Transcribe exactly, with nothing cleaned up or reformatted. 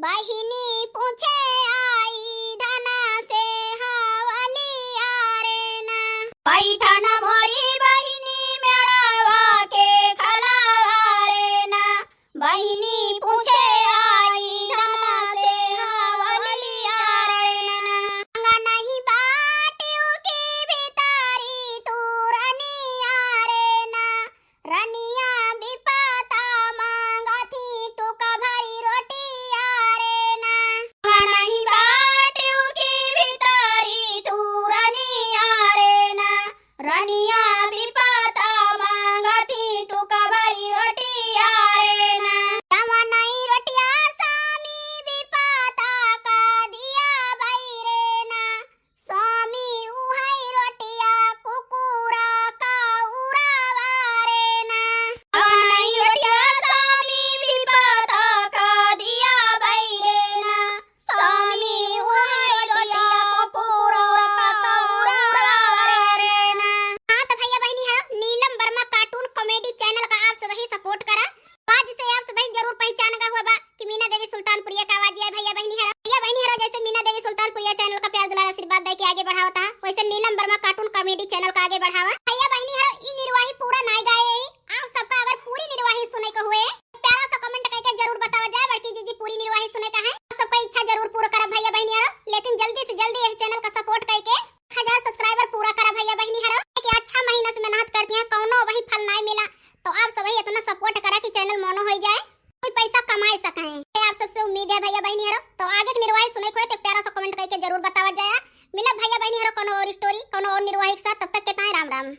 बहिनी पूछे आई धना से हवलिया रे ना। बैठन मोरी बहिनी मेड़वा के खलवा रे ना। बहिनी पूछे आई धना से हवलिया रे ना। अंगनही बाटिउ की भितरी तू रनिया रे ना। रनिया बिपता मांगथी टुका भरी रोटिया रे ना। अंगनही बाटिउ की भितरी तू रनिया रे ना। रनिया बिपता मांगथी टुका भरी रोटिया रे ना। जवनई रोटिया स्वामी बिपता का दिया बई रे ना। स्वामी उहई रोटिया कुकुरा का उड़ावा रे ना। जवनई रोटिया स्वामी बिपता का दिया बई रे ना। स्वामी उहई रोटिया कुकुरा का उड़ावा रे ना। हाँ तो भैया बहिनी हरो, नीलम वर्मा cartoon comedy channel का आप सबही support करा। आवाज से आप सबही जरूर पहचान गा हुआ बा कि मीना देवी सुल्तानपुरिया का आवाज है भैया बहिनी हरो। भैया बहिनी हरो, जैसे मीना देवी सुल्तानपुरिया channel का प्यार दुलार आशीर्वाद दे के आगे बढ़ावत है, वैसे नीलम वर्मा cartoon comedy channel का आगे बढ़ावा। भैया बहिनी हरो, ई निर्वाही पूरा नाय गाए ही, आप सबका अगर पूरी निर्वाही सुने के हुए, प्यारा सा comment करके जरूर बतावा जाए। बड़की जीजी पूरी निर्वाही सुने का है, आप सबका इच्छा जरूर पूरा करब भैया बहिनी हरो, लेकिन जल्दी से जल्दी यह channel का support करके एक हजार subscriber पूरा करा भैया बहिनी हरो। कि अच्छा महीना से मेहनत करती हैं, कौनो वही फल नाय मिला, तो आप सबही इतना support करा कि channel मोनो हो जाए, कोई पैसा कमाए सकें। ये आप सबसे उम्मीद है भैया बहिनी हरो। तो आगे की निर्वाही सुने को है तो प्यारा सा comment करके जरूर बतावा जाए। मिलब भैया बहिनी हरो कोनो और story, कोनो और निर्वाही के साथ, तब तक के ताईं राम राम।